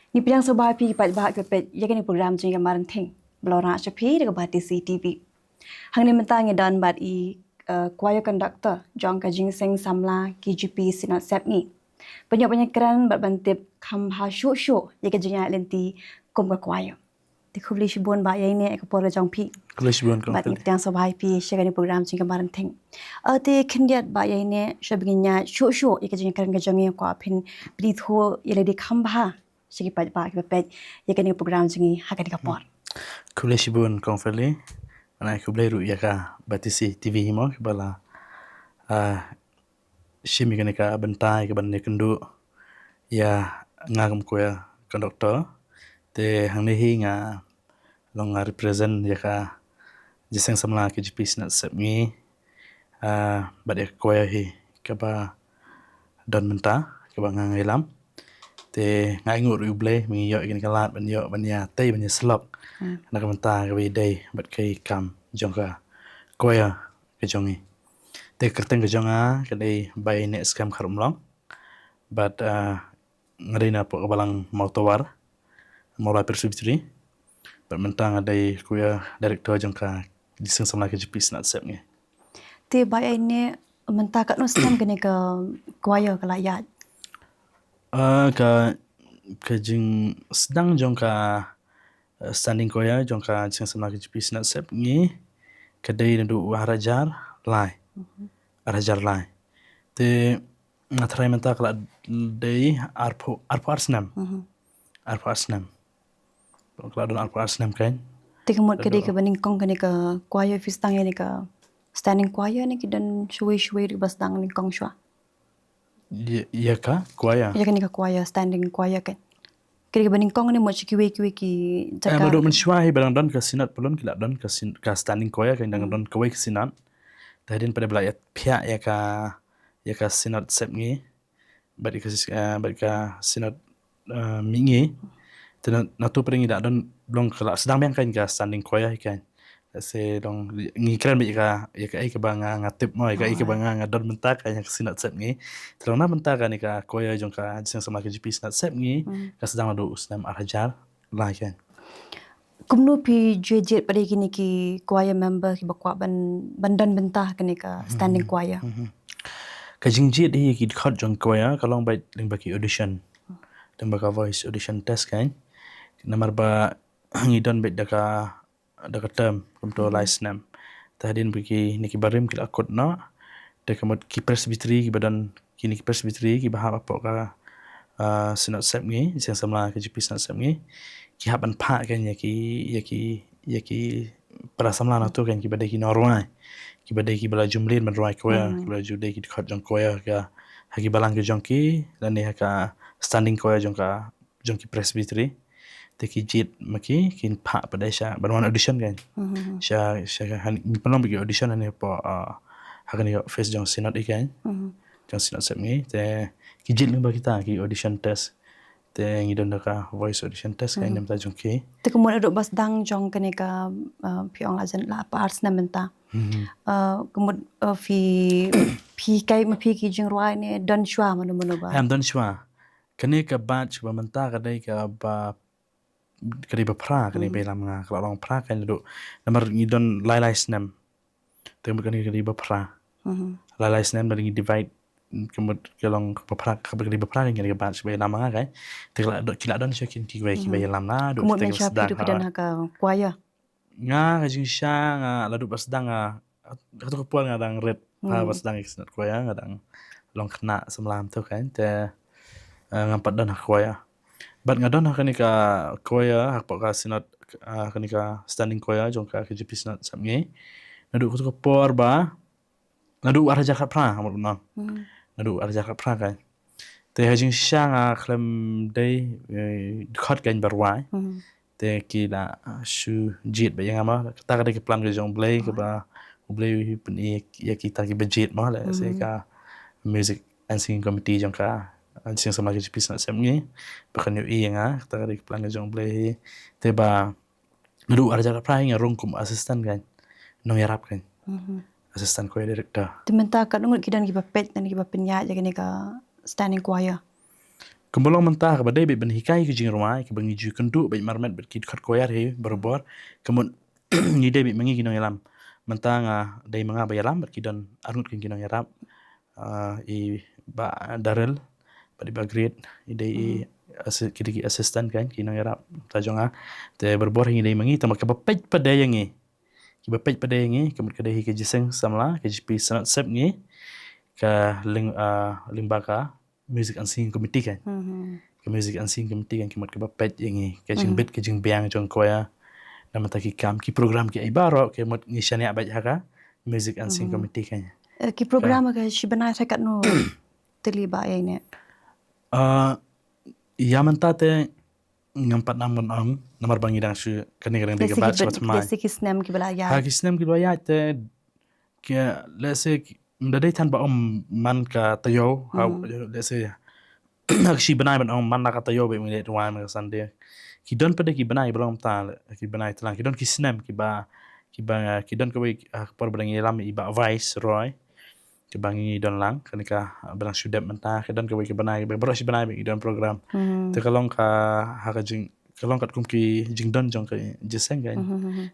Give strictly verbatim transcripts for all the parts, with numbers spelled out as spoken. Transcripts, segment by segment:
Ngi pdiang sngewbha ïa phi ki paidbah kiba peit ïa kane ka program jong ngi Kamra Rynthing ba la wanrah sha phi da ka Batesi TV. Hangne mynta ngi don bad i, eh, choir conductor jong ka Jingïaseng Samla KJP Synod Sepngi. Ban ïoh ban ïakren bad ban tip kham bha shuh shuh ïa ka jingïaid lynti kum ka choir. Te khublei shibun Bah ïa kane ka por ka jong phi. Khublei shibun Kong Bad Feli. Ngi pdiang sngewbha ïa phi sha kane ka program jong ngi Kamra Rynthing. Eh, te khyndiat Bah ïa kane shuwa ba ngin ïaid shuh shuh ïa ka jingïakren ka jong ngi, kwah phin pynithuh ïa lade kham bha sha ki paidbah kiba peit ïa kane ka program jong ngi ha kane ka por. Khublei shibun Kong Feli. Ngan ai khublei ruh ïa ka Batesi TV hi mo, kiba la, ah, shim ïa kane ka bynta ïa ka ban ïakynduh ïa nga kum choir conductor. Te hangne hi nga long nga represent ïa ka Jingïaseng Samla KJP Synod Sepngi, ah, bad ïa ka choir hi kaba don mynta, kaba nga ngi lam. Te nga ainguh ruh ïa U Blei ba ngi ïoh ïa kane ka lad ban ïoh ban ïatei ban ïasyllok Hmm. na ka bynta kaba ïadei bad ka kam jong ka choir ka jong ngi. Te kyrteng ka jong nga ka dei Bah Ïaineh Skhem Kharumlong. Bad, ah, nga dei na poh ka balang Mawtawar, Mawlai Presbytery. Bad mynta nga dei choir director jong ka Jingïaseng Samla KJP Synod Sepngi. Te Bah Ïaineh, mynta katno snem kane ka choir ka la ïaid? Ah, ka, ka jingsdang jong ka, eh, standing choir jong ka Jingïaseng Samla KJP Synod Sepngi ka dei naduh ar hajar lai. Mhm. Ar hajar lai. Te nga tharai mynta ka la dei arphew, arphew ar snem. Mhm. Arphew ar snem. Ka la don arphew ar snem kan. Te ka mut ka dei kaba nyngkong kane ka choir, phi sdang ïa kane ka standing choir ne ki don shuwei shuwei ruh ba sdang nyngkong shuwa? Ïa, ïa ka choir. Ïa kane ka choir, standing choir kan. Ka dei kaba nyngkong ne mut sha kiwei kiwei ki jaka? Eh, naduh mynshuwa hi ba dang don ka Synod Pyllun ki la don ka syn-, ka standing choir, ka dang Hmm. don kawei ka Synod. Te hadien pat ba la ïa phiah ïa ka, ïa ka Synod Sepngi bad ïa ka sys-, eh, bad ka Synod, eh, Mihngi. Te na, nato pat ngi la don, long ka la sdang biang kan ka standing choir kan. Lehse long ngi kren beit ïa ka, ïa kaei kaba nga, nga tip mo, ïa kaei kaba nga, nga don mynta kan ïa ka Synod Sepngi. Te long na mynta kane ka choir jong ka Jingïaseng Samla KJP Synod Sepngi Hmm. ka sdang naduh u snem ar hajar lai kan. Kumno phi ju jied pat ïa kine ki choir member kiba kwah ban, ban don bynta ha kane ka standing Hmm. choir? Hmm. Ka jingjied ïa ki dkhot jong choir ka long beit lyngba ki audition. Lyngba ka voice audition test kan. Namar ba ngi don beit da ka, da ka term kumto Hmm. lai snem. Te hadien ba kine ki barim ki la kut noh, te ka mut ki presbytery kiba don, kine ki presbytery kiba hap hapoh ka, ah, Synod Sepngi, Jingïaseng Samla KJP Synod Sepngi, ki hap ban phah kan ïa ki, ïa ki, ïa ki para samla nato kan kiba dei ki nongrwai, kiba dei kiba la ju mlien ban rwai choir, Hmm. kiba la ju dei ki dkhot jong choir ka, ha ki balang ka jong ki lane ha ka standing choir jong ka, jong ki presbytery. Te ki jied ma ki, kin phah pat de sha, ban wan audition kan. Mhm. Sha, sha, han, ngi pynlong beit ki audition hangne hapoh, ah, ha kane ka office jong Synod hi kan. Mhm. Jong Synod Sepngi, te ki jied lyngba kita, ki audition test. Te ngi don da ka voice audition test kan, Mhm. na bynta jong ki. Te ka mut naduh ba sdang jong kane ka, ah, phi ong la jan la arphew ar snem mynta. Mhm. Ah, ka mut, ah, phi, phi kai ma phi ki jingrwai ne don shuwa mano mano ba? Em, don shuwa. Kane ka batch ba mynta ka dei kaba, ka dei ba phra, kane Hmm. ba ïalam nga, ka la long phra kan naduh. Namar ngi don lai lai snem. Te ka mut kane ka dei ba phra. Mhm. Lai lai snem da ngi divide, ka mut ka long ba phra, ka dei ba phra kan kane ka batch ba ïalam nga kan. Te ka la don, ki la don shuwa kin kiwei kiba Hmm. ïalam naduh. Ka mut te ka mynshwa phi sdang ruh phi don ha ka choir? Nga, ka jingshisha nga, la duh ba sdang nga, kato ka por nga dang rit. Ba, Hmm. ba sdang ïa ka Synod Choir nga dang long khynnah samla mynta kan, te, eh, ngam pat don ha choir. Bad nga don ha kane ka choir, hapoh ka Synod, eh, kane ka standing choir jong ka KJP Synod Sepngi. Naduh kato ka por ba, naduh ar hajar khatphra, ha mut ban ong. Hmm. Naduh ar hajar khatphra kan. Te ha jingshisha nga khlem dei, eh, dkhot kan ba rwai. Hmm. Te ki la, ah, shu jied beit ïa nga mo. Kata ka dei ka plan ka jong U Blei, kaba U Blei u pyni ïa kita kiba jied mo, lehse Hmm. ka music and singing committee jong ka, ah, Jingïaseng Samla KJP Synod Sepngi. Ba kan ïohi ïa nga, kata ka dei ka plan ka jong U Blei hi. Te ba naduh ar hajar khatphra hi nga rung kum assistant kan. Nongïarap kan. Mhm. Assistant Choir Director. Te mynta katno ngut ki don kiba peit ne kiba pynïaid ïa kane ka standing choir? Kumba long mynta kaba dei beit ban hikai ki jingrwai, kaba ngi ju kynduh beit marmet bad ki dkhot choir hi barabor. Ka mut ngi dei beit ma ngi ki nongïalam. Mynta nga dei ma nga ba ïalam bad ki don arngut ki nongïarap. Ah, i Bah Darrell bad i Bah Great, i dei i assi-, ki dei ki assistant kan, ki nongïarap ta jong nga. Te barabor hi ngi dei ma ngi, tangba kaba peit pat de ïa ngi. Kiba peit pat de ïa ngi, ka mut ka dei hi ka jingïaseng samla, ka jingpynsngew sep ngi, ka lyng-, ah, lyngba ka Music and Singing Committee kan. Ka Music and Singing Committee kan, ka mut kaba peit ïa ngi, ka jingbit, ka jingbiang jong choir. Namar ta ki kam, ki program ki ai baroh, ka mut ngi shaniah beit ha ka Music and Singing Committee kan. Eh, ki program ka shi bnai sa katno tylli ba ïa ne? Ah, ïa mynta te ngam pat nang ban ong, namar ba ngi dang shu kane ka dang dei ka batch ba thymmai. Lehse ki snem kiba la ïaid. Ha ki snem kiba la ïaid te, ki, lehse ki, ym da dei than ba ong man ka taïew, ha, lehse ha ki shi bnai ban ong man la ka taïew ba ngi leit rwai man ka Sunday. Ki don pat de ki bnai ba long ta, ki bnai tlang, ki don ki snem kiba, kiba, ki don kawei, ha ka por ba dang ïalam i Bah Viceroy. Kiba ngi don lang, kane ka, ah, ba dang shu dep mynta, ki don kawei ka bnai, kiba baroh shi bnai ba ngi don program. Te ka long ka, ha ka jing, ka long katkum ki jingdon jong ka jingïaseng kan.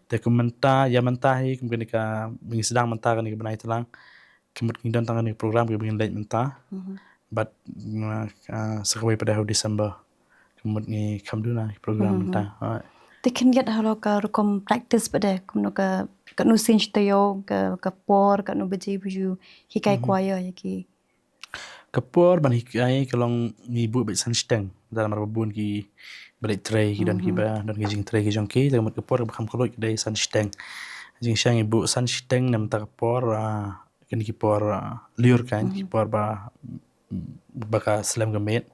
Te kum mynta, ïa mynta hi, kum kane ka, ba ngi sdang mynta kane ka bnai tlang. Ka mut ngi don tang kane ka program kaba ngin leit mynta. Bad, mm, ah, sa kawei pat de ha u December. Ka mut ngi kham duna ki program mynta. Hooid. Te khyndiat halor ka rukom practice pat de, kumno ka, katno sien shi taïew, ka, ka por, katno baje ba ju hikai choir ïa ki? Ka por ban hikai ka long ngi buh beit san shiteng. Namar ba bun kiba leit trei, ki don kiba, don ki jingtrei ki jong ki, te ka mut ka por kaba kham kylluid ka dei san shiteng. Jingshisha ngi buh san shiteng, namar ta ka por, ah, kine ki por, ah, lyiur kan, ki por ba, ba ka slem ka miet.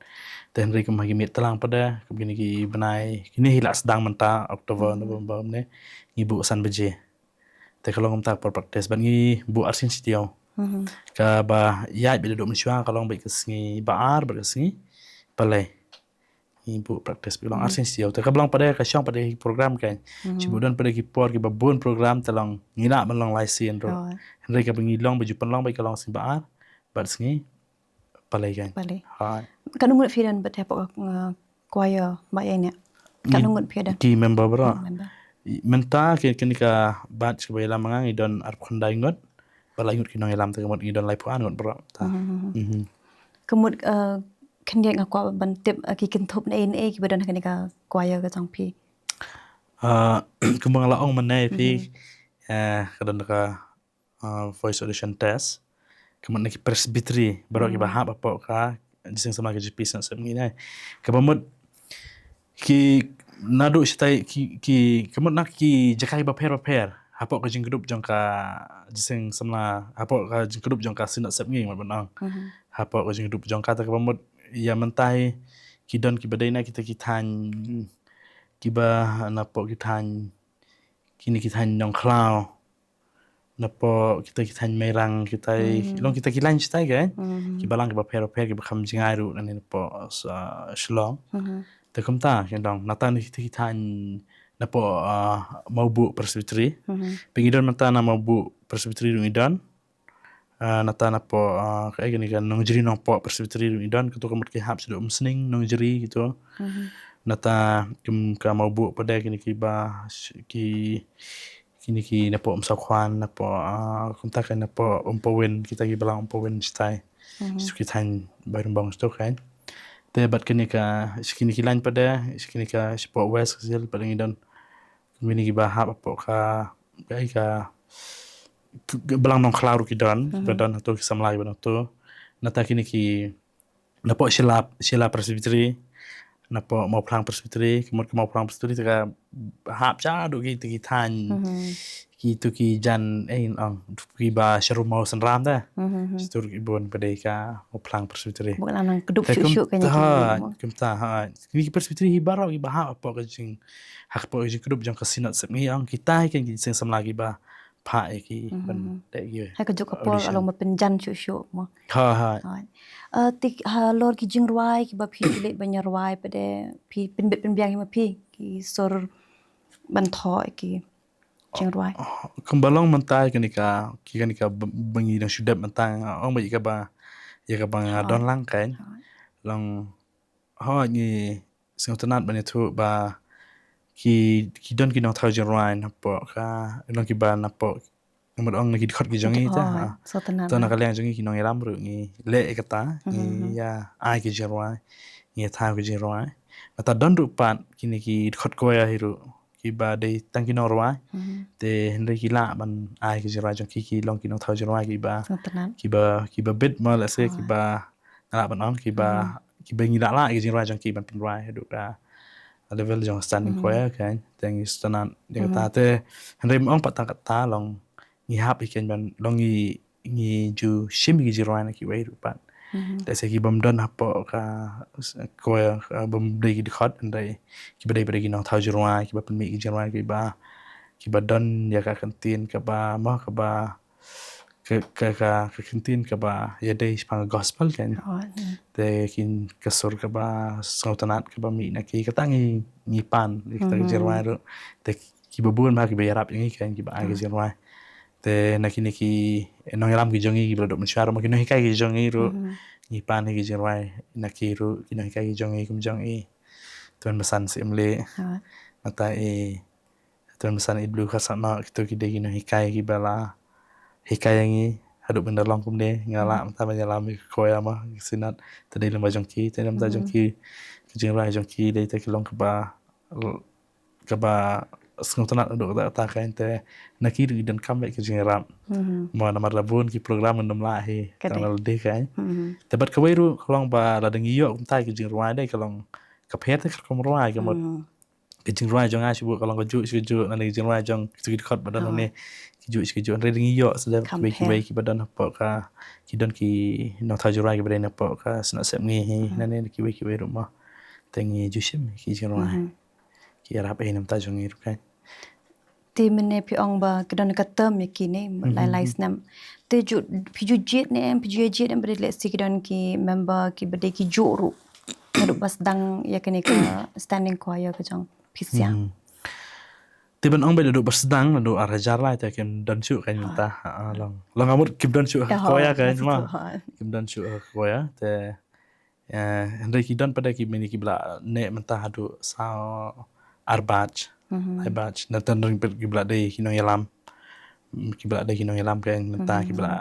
Te hynrei kum ha ki miet tlang pat de, kum kine ki bnai, kine hi la sdang mynta, October, November ne, ngi buh san baje. Te ka long kumta ka por practice, bad ngi buh arsien shi taïew. Kaba ïaid beit da duh mynshuwa, ka long beit ka sngi ba ar, bad ka sngi Palei. Ngi buh practice beit long arsien shi taïew. Te kaba long pat de ka shong pat de ki program kan. Shi buh don pat de ki por kiba bun program te long ngi lah ban long lai sien ruh. Hooid. Hynrei kaba ngi long ba ju pynlong beit ka long sngi ba ar bad sngi Palei kan. Palei. Hooid. Katno ngut phi don bad hapoh, uh, choir ba ïa ne? Katno ngut phi don? Ki member baroh. Member. Mynta ki, kine ka batch kaba ïalam ma nga ngi don arphew khyndai ngut. Ba lai ngut ki nongïalam te ka mut ngi don laiphew ar ngut baroh. Ta. Ka mut, eh, khyndiat nga kwah ban tip, eh, ki kynthup ne ne kiba don ha kane ka choir ka jong phi. Eh, kumba nga la ong mynne phi, eh, ka don ka, eh, voice audition test. Ka mut na ki presbytery baroh kiba hap hapoh ka jingïaseng samla ka jingpynsngew sep ngi ne. Kaba mut ki naduh shatai ki, ki, ka mut na ki jaka bapher bapher hapoh ka jingkdup jong ka jingïaseng samla, hapoh ka jingkdup jong ka Synod Sepngi, mut ban ong. Hapoh ka jingkdup jong ka, te kaba mut ïa mynta hi ki don kiba dei na kita ki thaiñ kiba napoh ki thaiñ, kine ki thaiñ Nongkhlaw. Napoh kita ki thaiñ Mairang, kita, long kita ki lain shatai ka, eh? Kiba lang kiba pher bapher, kiba kham jngai ruh na ne napoh, uh, Shillong. Te kumta ki don, nangta na kita ki thaiñ napoh, uh, Mawbuh Presbytery. Phi ngi don mynta na Mawbuh Presbytery ruh ngi don. Uh, nangta napoh, uh, ka, eh, kane ka Nongjri Nongpoh Presbytery ruh ngi don, kato ka mut ki hap shaduh Umsning, Nongjri kito. Nangta kum ka Mawbuh pat de kine kiba sh-, ki kine ki napoh Umsawkhwan, napoh, ah, kumta ka napoh Umpowin, kita kiba lang Umpowin shatai. Sha ki thaiñ Bairymbong sha to kan. Te bad kine ka, sha kine ki lain pat de, sha kine ka shapoh West Khasi Hills pat de ngi don. Kine kiba hap hapoh ka, ka, ka, ka, ba lang Nongkhlaw ruh ki don, kiba don hato ki samla kiba don hato. Nangta kine ki napoh Shilla, Shilla Presbytery, napoh Mawphlang Presbytery, ka mut ka Mawphlang Presbytery te ka hap shaduh kita ki thaiñ, kito ki jan, eh, ong, kiba sharum maw synram te. Shatur ki bun pat de ka Mawphlang Presbytery. Bun lang nang kdup shuh shuh ka kum-, ha, kumta, ha. Kine ki Presbytery hi baroh kiba hap hapoh ka jing, hapoh ka jingkdup jong ka Synod Sepngi, ong, kita hi kan ki jingïaseng samla kiba phah ïa ki ban dei ki. Ha kajuh ka por audition. Ka long ba pynjan shuh shuh mo. Ha, ha. Ha. Eh, te halor ki jingrwai kiba phi leit ban ïa rwai pat de, phi pynbit pynbiang ïa ma phi ki sur ban thoh ïa ki? jingrwai? Kumba long mynta kane ka, ki kane ka ba, ba ngi dang shu dep mynta, ong ba ïa kaba, ïa kaba nga don lang kan. Long, ho, ngi sngewtynnat ban ïathuh ba ki, ki don ki nongthaw jingrwai napoh ka, don kiba napoh, namar ong na ki dkhot ki jong ngi te, ha. To na ka liang jong ngi ki nongïalam ruh ngi leh ïa kata, ngi ïa ai ki jingrwai, ngi ïa thaw ki jingrwai. Nangta don ruh pat kine ki dkhot kwaya hi ruh, kiba dei tang ki nongrwai. Te hynrei ki lah ban ai ki jingrwai jong ki, ki long ki nongthaw jingrwai kiba, kiba, kiba bit mo, let's say, kiba, nga lah ban ong, kiba, kiba ngi lah lah ki jingrwai jong ki ban pynrwai haduh ka level jong standing choir kan. Te ngi sngewtynnat ïa kata te, hynrei ym ong pat tang kata, long ngi hap hi kan ban, long ngi, ngi ju shim ki jingrwai na kiwei ruh pat. Let's say ki bym don hapoh ka, s-, choir, ka bym dei ki dkhot, hynrei kiba dei, ba dei ki nongthaw jingrwai, kiba pynmih ki jingrwai, kiba, kiba don ïa ka kyntien kaba, mo, kaba, ka, ka, ka, ka kyntien kaba ïadei shaphang gospel kan. Te kin ka sur kaba sngewtynnat kaba mih na ki, kata ngi, ngi pan ïa kita ki jingrwai ruh. Te kiba bun bha kiba ïarap ïa ngi kan, kiba ai ki jingrwai. Te na kine ki nongïalam ki jong ngi kiba la dep mynshwa ruh, mo, ki nonghikai ki jong ngi ruh, ngi pan ïa ki jingrwai na ki ruh, ki nonghikai ki jong ngi kum jong i Tymmen Basan Syiemlieh. Nangta i Tymmen Basan Idlu Kharsahnoh, kito ki dei ki nonghikai kiba la hikai ïa ngi haduh ban da long kumne, nga lah mynta ban ïalam ïa ka choir, mo, sngewtynnat, te dei lyngba jong ki, te na bynta jong ki, ki jingrwai jong ki dei te ki long kaba, kaba sngewtynnat haduh katta katta kan. Te na ki ruh ki donkam beit ki jingïarap. Mo, namar la bun ki program ngim lah hi tang na lade kan. Te bad kawei ruh ka long ba lada ngi ïoh kumta ki jingrwai dei ka long ka pher te ka rukom rwai ka mut. Ki jingrwai jong nga shu buh ka long kajuh shu kajuh, lane ki jingrwai jong kito ki dkhot ba don lane kajuh shu kajuh. Hynrei da ngi ïoh sdang kiwei kiwei kiba don hapoh ka, ki don ki nongthaw jingrwai kiba dei napoh ka shnong Sepngi hi, lane kiwei kiwei ruh mo. Te ngi ju shim ki jingrwai. Ki ïarap ei na bynta jong ngi ruh kan. Te mynne phi ong ba ki don ka term ïa ki ne, lai lai snem. Te ju, phi ju jied ne em, phi ju ïa jied ne em, ba dei lehse ki don ki member kiba dei ki juh ruh naduh ba sdang ïa kane ka standing choir ka jong phi sha? Te ban ong ba naduh ba sdang, naduh ar hajar lai te kim don shuh kan mynta. Ha, long, long ka mut kim don shuh ha ka choir kan, mo. Kim don shuh ha ka choir te. Eh, hynrei ki don pat de ki mini kiba la neh mynta haduh saw ar batch, lai batch. Nangta don pat kiba la dei ki nongïalam. Mm, kiba la dei ki nongïalam kan mynta kiba la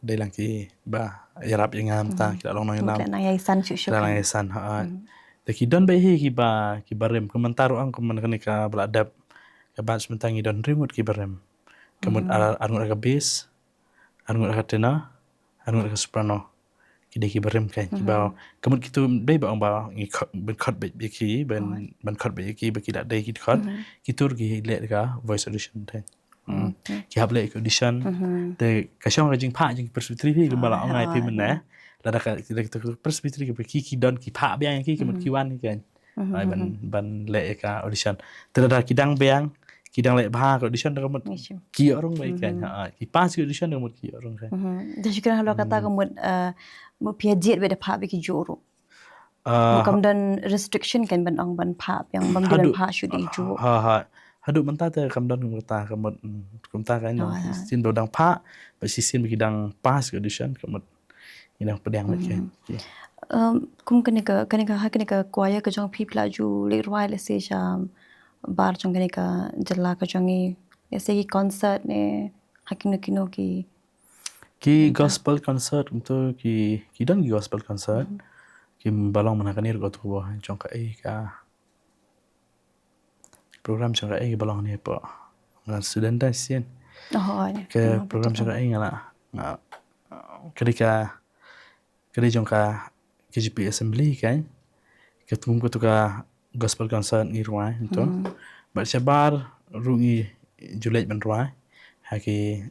dei lang kiba ïarap ïa nga mynta, ki la long nongïalam. Ki la nang ïasan shuh shuh. Ki la nang ïasan, ha. Te ki don beit hi kiba, kiba rim, kum mynta ruh ong kum kane kaba la dep ka batch mynta ngi don hynriew ngut kiba rim. Ka mut ar, ar ngut ha ka bass, ar ngut ha ka tenor, ar ngut ha ka soprano. Ki dei kiba rim kan, kiba, ka mut kito dei ba ong ba ngi khot, ban khot beit ïa ki, ban, ban khot beit ïa ki ba ki la dei ki khot. Kito ruh ki leh ka voice audition te. Ki hap leh ka audition. Te ka shong ka jingphah jong ki presbytery hi, kumba la ong ai phi mynne. Lada ka, lada ka presbytery ki, ki don ki phah biang ïa ki, ka mut ki wan kan. Ai ban, ban leh ïa ka audition. Te lada ki dang biang, ki dang leh bha ka audition, ka mut ki ïoh rung beit kan. Ha, ki pass ka audition, ka mut ki ïoh rung kan. Da shu kren halor kata ka mut, eh, mut phi ïa jied beit da phah beit ki juh ruh. Mut kam don restriction kan ban ong ban phah biang, bym dei ban phah shuh da i juh. Ha, ha. Haduh mynta te kam don kumta, ka mut, mm, kumta kan. Shisien ba dang phah, ba shisien ba ki dang pass ka audition, ka mut ngi dang pdiang beit kan. Um, kum kane ka, kane ka, ha kane ka choir ka jong phi, phi la ju leit rwai lehse sha bar jong kane ka jylla ka jong ngi, lehse ki concert ne ha kino kino ki, ki gospel concert, kumto ki, ki don ki gospel concert. Kim ba long mynta kane ruh ka tu ba jong ka ei ka program jong ka ei ba long ne po. Nga student da shisien. Ka program jong ka ei nga la, nga, ka dei ka, ka dei jong ka K J P assembly kan. Ka tu, ka tu ka gospel concert ngi rwai to. Bad shabar ruh ngi ju leit ban rwai ha ki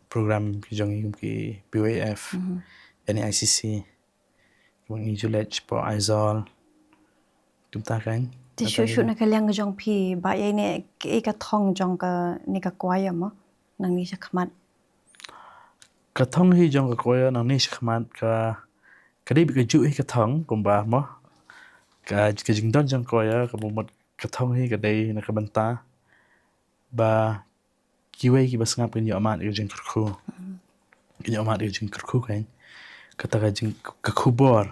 program ki jong ngi kum ki P Y F, N A I C C. Kum ngi ju leit shapoh Aizawl. Kumta kan. Te shuh shuh na ka liang ka jong phi, ba ïa ne, kaei ka thong jong kane ka choir mo, nangne shakhmat? Ka thong hi jong ka choir nangne shakhmat ka, ka dei beit kajuh hi ka thong kumba mo. Ka, ka jingdon jong ka choir, ka mut ka thong hi ka dei na ka bynta ba kiwei kiba sngap kin ïoh mad ïa ka jingkyrkhu. Kin ïoh mad ïa ka jingkyrkhu kan. Kata ka jing, ka khubor.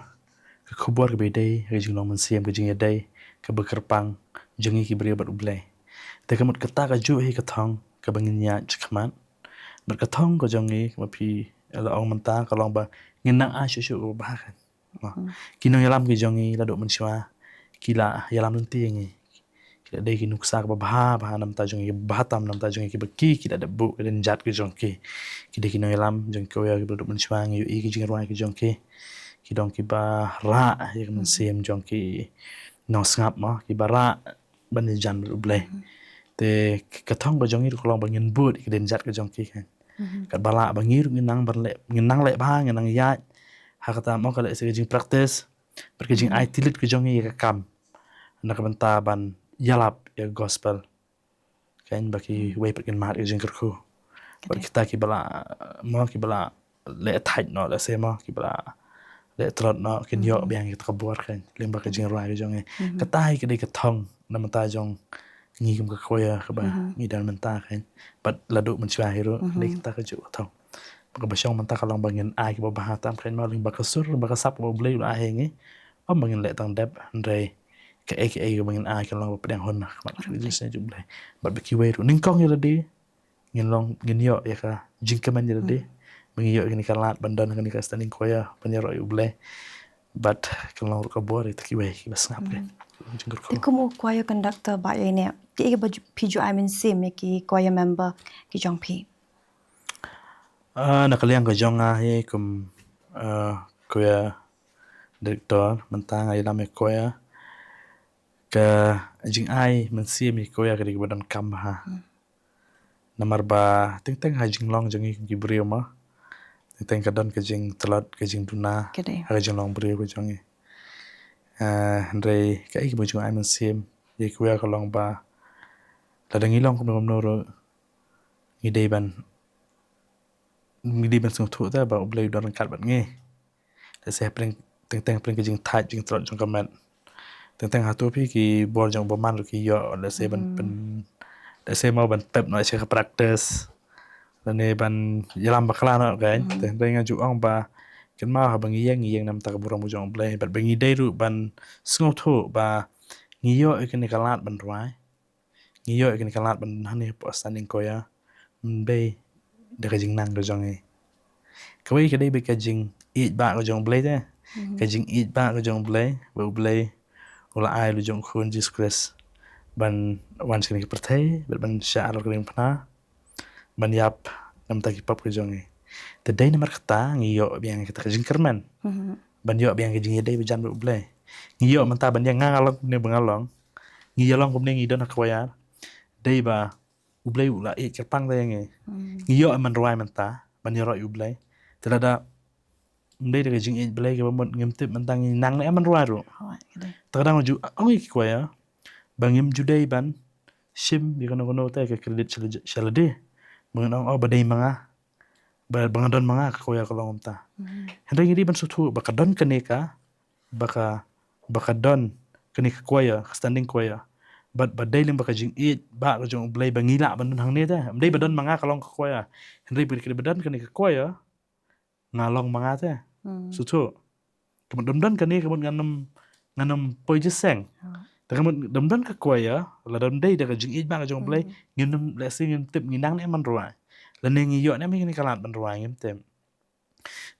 Ka khubor kaba ïadei, ka jinglong mynsiem, ka jingïadei, kaba kyrpang jong ngi ki briew bad U Blei. Te ka mut kata ka juh hi ka thong kaba ngin ïaid shakhmat. Bad ka thong ka jong ngi, kaba phi la ong mynta, ka long ba ngin nang ai shuh shuh kaba bha kan. Ki nongïalam ki jong ngi la duh mynshuwa, ki la ïalam lynti ïa ngi. Ki la dei ki nuksa kaba bha bha na bynta jong ngi, bha tam na bynta jong ngi, kiba ki, ki la dep buh ka dienjat ka jong ki. Ki dei ki nongïalam jong ki choir kiba la duh mynshuwa, ngi ïohi ki jingrwai ki jong ki. Ki don kiba rah ïa ka mynsiem jong ki nongsngap mo, kiba rah ban ïajan bad U Blei. Te ka thong ka jong ngi ruh ka long ba ngin bud ïa ka dienjat ka jong ki kan. Katba lah ba ngi ruh ngin nang ban leh, ngin nang leh bha, ngin nang ïaid ha kata mo, ka leh sa ka jingpractice bad ka jingai tylli ka jong ngi ïa ka kam na ka bynta ban ïalap ïa ka gospel. Kan, ba kiwei pat kin mad ïa ka jingkyrkhu. Bad kita kiba la, mo, kiba la leh thait noh, lehse mo, kiba la leh tlot noh, kin ïoh biang ïa kata ka bor kan, lyngba ka jingrwai ka jong ngi. Kata hi ka dei ka thong na bynta jong ngi kum ka choir kaba ngi don mynta kan. Bad la duh mynshuwa hi ruh, ka dei kata ka juh ka thong. Kaba shong mynta ka long ba ngin ai kaba bha tam kan mo, lyngba ka sur, lyngba ka sap kaba U Blei u la ai ha ngi. Ym ba ngin leh tang dep, hynrei kaei kaei kaba ngin ai kan long ba pdiang hun ha khmat ka jingsneng jong U Blei. Bad ba kiwei ruh nyngkong ïa lade, ngin long, ngin ïoh ïa ka jingkmen ïa lade. Ba ngi ïoh ïa kane ka lad ban don kane ka standing choir ban ïaroh ïa U Blei. Bad kan long ruh ka bor ïa kita kiwei kiba sngap kan. Jingkyrkhu. Te kum u choir conductor ba ïa ne, kiei kiba ju, phi ju ai mynsiem ïa ki choir member ki jong phi? Ah, na ka liang ka jong nga hi kum, ah, choir director, mynta nga ïalam ïa choir. Ka jingai mynsiem ïa choir ka dei kaba donkam bha. Namar ba teng teng ha jinglong jong ngi kum ki briew mo, teng teng ka don ka jingtlot, ka jingduna ha ka jinglong briew ka jong ngi. Ah, hynrei kaei kaba ju ai mynsiem ïa choir ka long ba lada ngi long kumno kumno ruh, ngi dei ban, ngi dei ban sngewthuh te ba U Blei u don ryngkat bad ngi. Lehse hapdeng, teng teng hapdeng ka jingthait jingtlot jong ka met, teng teng hato phi ki bor jong u bymman ruh ki ïoh, lehse ban pyn, lehse mo ban pep noh sha ka practice, lane ban ïalam bakla noh kan. Te hynrei nga ju ong ba kynmaw haba ngi ïeng, ngi ïeng na bynta ka burom ka jong U Blei, bad ba ngi dei ruh ban sngewthuh ba ngi ïoh ïa kane ka lad ban rwai. Ngi ïoh ïa kane ka lad ban hangne hapoh standing choir, ym dei da ka jingnang ka jong ngi. Kawei ka dei bad ka jingïeit ba ka jong U Blei te. Ka jingïeit ba ka jong U Blei, ba U Blei u la ai u la jong u Khun Jisu Khrist ban wan sha kane ka pyrthei, bad ban shah halor ka diengphna, ban ïap na bynta ki pop ka jong ngi. Te dei namar kata ngi ïoh biang kata ka jingkyrmen ban ïoh biang ka jingïadei bajan bad U Blei. Ngi ïoh mynta ban ïeng, nga nga long kumne ba nga long, ngi ïalong kumne, ngi don ha choir, dei ba U Blei u la ïeit kyrpang te ïa ngi. Ngi ïoh ban rwai mynta ban ïaroh ïa U Blei. Te lada ym dei da ka jingïeit Blei kaba mut ngim tip mynta ngi nang ne em ban rwai ruh. Te ka dang ju ong ïa ki choir ba ngim ju dei ban shim ïa kano kano te ka credit sha la, sha lade. Ba ngin ong, oh, ba dei ma nga, ba, ba nga don ma nga ka choir ka long kumta. Hynrei ngi dei ban sngewthuh ba ka don kane ka, ba ka, ba ka don kane ka choir, ka standing choir, bad ba dei lyngba ka jingïeit ba ka jong U Blei ba ngi lah ban don hangne te. Ym dei ba don ma nga ka long ka choir, hynrei ba ka dei ba don kane ka choir, nga long ma nga te. Sngewthuh. Ka mut da ym don kane, ka mut ngan ym, ngan ym poi jingïaseng. Te ka mut da ym don ka choir, lada ym dei da ka jingïeit ba ka jong U Blei, ngin ym, lehse ngin tip ngi nang ne em ban rwai, lane ngi ïoh ne em ïa kane ka lad ban rwai, ngim tip.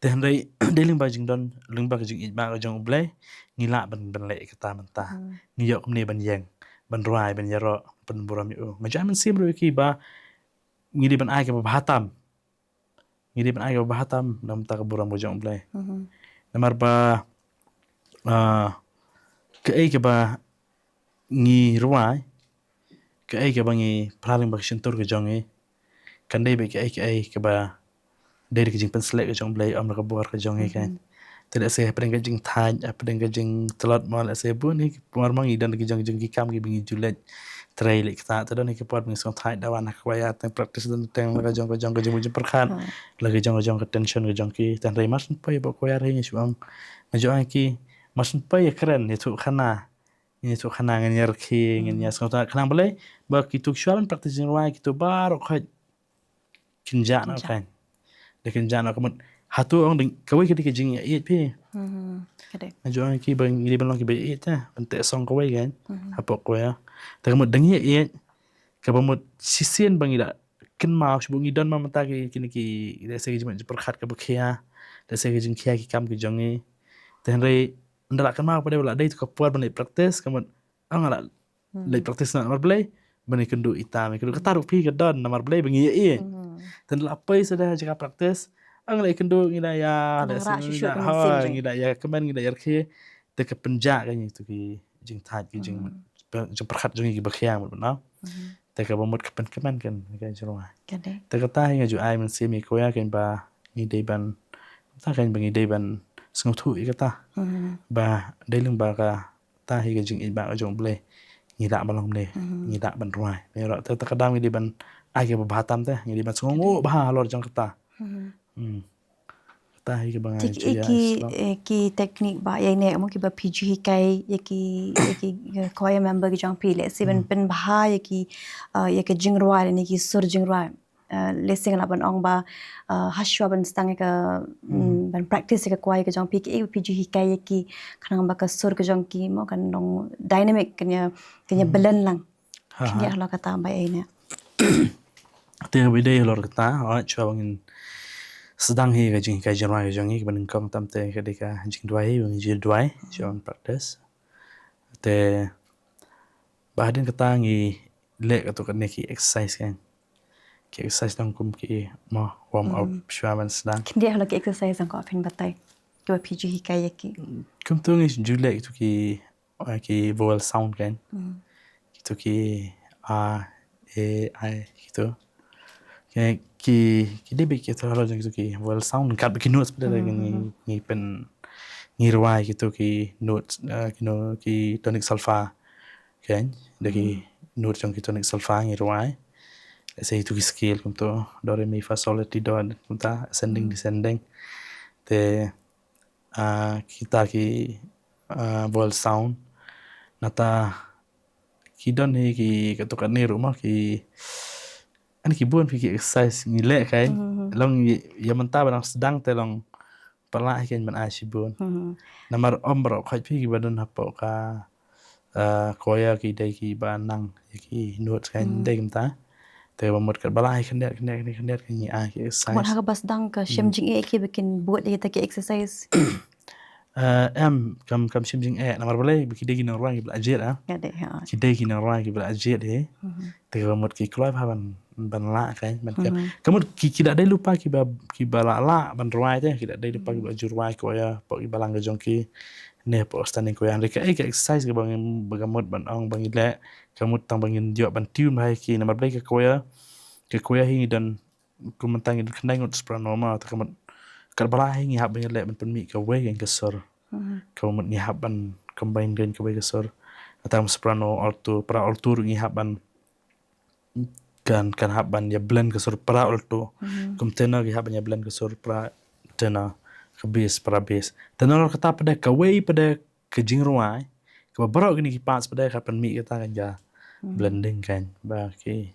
Te hynrei dei lyngba jingdon, lyngba ka jingïeit ba ka jong U Blei, ngi lah ban, ban leh kata mynta. Ngi ïoh kumne ban ïeng, ban rwai, ban ïaroh, ban burom ïa U. Nga ju ai mynsiem ruh ïa ki ba ngi dei ban ai kaba bha tam. Ngi dei ban ai kaba bha tam na bynta ka burom ka jong U Blei. Namar ba, ah, kaei kaba ngi rwai, kaei kaba ngi phla lyngba ka shyntur ka jong ngi, kan dei beit kaei kaei kaba dei da ka jingpynsleh ka jong U Blei, ym da ka bor ka jong ngi kan. Te lehse hapdeng ka jingthait, hapdeng ka jingtlot mo, lehse bun hi ki por mo ngi don ki jong, jong ki kam kiba ngi ju leit trei leit ktah, te don hi ki por ba ngi sngewthait da wan ha ka choir, teng practice, don teng la ka jong ka jong ka jingmut jingpyrkhat, la ka jong ka jong ka tension ka jong ki. Te hynrei mar syn poi hapoh choir hi, nga shu ong, nga ju ong ïa ki, mar syn poi ïakren, ïathuh khana, ïathuh khana, ngin ïa rkhie, ngin ïa sngewthuh khnang balei ba kito ki shuwa ban practice jingrwai, kito baroh khoit kynjah noh kan. Da kynjah noh ka mut, hato ong dang kawei ka dei ka jingïaieit phi. Nga ju ong ki ba ngi dei ban long ki ba ïaieit te ban teh song kawei kan. Hapoh kawei. Te ka mut dang ïaieit, kaba mut shisien ba ngi da kynmaw shu ba ngi don ma mynta ki, kine ki, lehse ki jingmut jingpyrkhat kaba khia, lehse ki jingkhia ki kam ki jong ngi. Te hynrei ynda la kynmaw pat de ba la dei tu ka por ban leit practice, ka mut ong la leit practice na namar balei, ban ïakynduh ita, ïakynduh kata ruh phi ka don namar balei ba ngi ïaieit. Te ynda la poi sa da jaka practice, ong la ïakynduh ngi da ïa, lehse ngi da, hoi, ngi da ïa kmen, ngi da ïa rkhie. Te ka pynjah ka ngi tu ki jingthait, ki jing, jingpyrkhat jong ngi kiba khia mut ban ong. Te kaba mut ka pynkmen kan ka jingrwai. Te kata hi nga ju ai mynsiem ïa kawei kan ba ngi dei ban, kata kan ba ngi dei ban sngewthuh ïa kata. Ba dei lyngba kata hi ka jingïeit ba ka jong U Blei ngi lah ban long ne, ngi lah ban rwai. Te kata ka dei ban ai kaba bha tam te, ngi dei ban sngewnguh bha halor jong kata. Kata hi kaba nga, ki, ki technique ba ïa ne mo kiba phi ju hikai ïa ki, ïa ki choir member ki jong phi, lehse ban pynbha ïa ki, ïa ka jingrwai lane ki sur jingrwai. Lehse nga lah ban ong ba hashwa ban sdang ïa ka, ban practice ïa ka choir ka jong phi, ki, phi ju hikai ïa ki khnang ba ka sur ka jong ki mo kan long dynamic, kan ïa, kan ïa belen lang. Kyndiah halor kata ba ïa ne. Te ba dei halor kata, hooid, shuwa ba ngin sdang hi ka jinghikai jingrwai ka jong ngi, kaba nyngkong tam te ka dei ka jingduwai, ba ngin ju duwai, ju practice. Te ba hadien kata ngi leh katto katne ki exercise kan. Ki exercise dang kum ki mo warm up shuwa ban sdang. Kyndiah halor ki exercise dang ko phin batai, kiba phi ju hikai ïa ki. Kumto ngi ju leh kito ki ki vowel sound kan. Kito ki a, e, i, kito. Ki, ki dei beit kito halor jong kito ki vowel sound, kat bad ki notes pat de ngi, ngi pyn, ngi rwai kito ki notes, ki tonic solfa kan. Da ki note jong ki tonic solfa ngi rwai. Lehse kito ki scale kumto, do, re, mi, fa, sol, la, ti, do, kumta, ascending, descending. Te kita ki vowel sound. Nata ki don hi ki katto katne ruh mo ki, ani ki bun phi ki exercise ngi leh kan. Long ïa mynta ba dang sdang te long palat hi kan ban ai shibun. Namar ym baroh khoit phi kiba don hapoh ka choir ki dei kiba nang ïa ki notes kan, dei kumta. Te ba mut katba lah hi khyndiat khyndiat khyndiat khyndiat kan ngi ai ki exercise. Mut ha kaba sdang ka shim jingeh ki ba kin bud ïa kita ki exercise. Em, kam, kam shim jingeh namar balei ba ki dei ki nongrwai kiba la jied, ah. Ki dei ki nongrwai kiba la jied hi. Te ba mut ki kloi bha ban, ban lah kan, ban kem. Ka mut ki, ki da dei lypa kiba, kiba la lah ban rwai te, ki da dei lypa kiba ju rwai choir, hapoh ki balang ka jong ki, ne hapoh standing choir. Hynrei kaei ka exercise kaba ngi, ba ka mut ban ong ba ngi leh, ka mut tang ba ngin ïoh ban tune bha ïa ki, namar balei ka choir, ka choir hi ngi don, kum mynta ngi don khyndai ngut soprano mo, te ka mut katba lah hi ngi hap ban ïaleh ban pynmih kawei kan ka sur. Ka mut ngi hap ban combine kan kawei ka sur. Kata kum soprano, alto, para alto ruh ngi hap ban kan, kan hap ban ïa blend ka sur para alto. Kum tenor ngi hap ban ïa blend ka sur para tenor, ka bass para bass. Te nalor kata pat de kawei pat de ka jingrwai, kaba baroh kine ki parts pat de ka pynmih kata kan ka blending kan, ba ki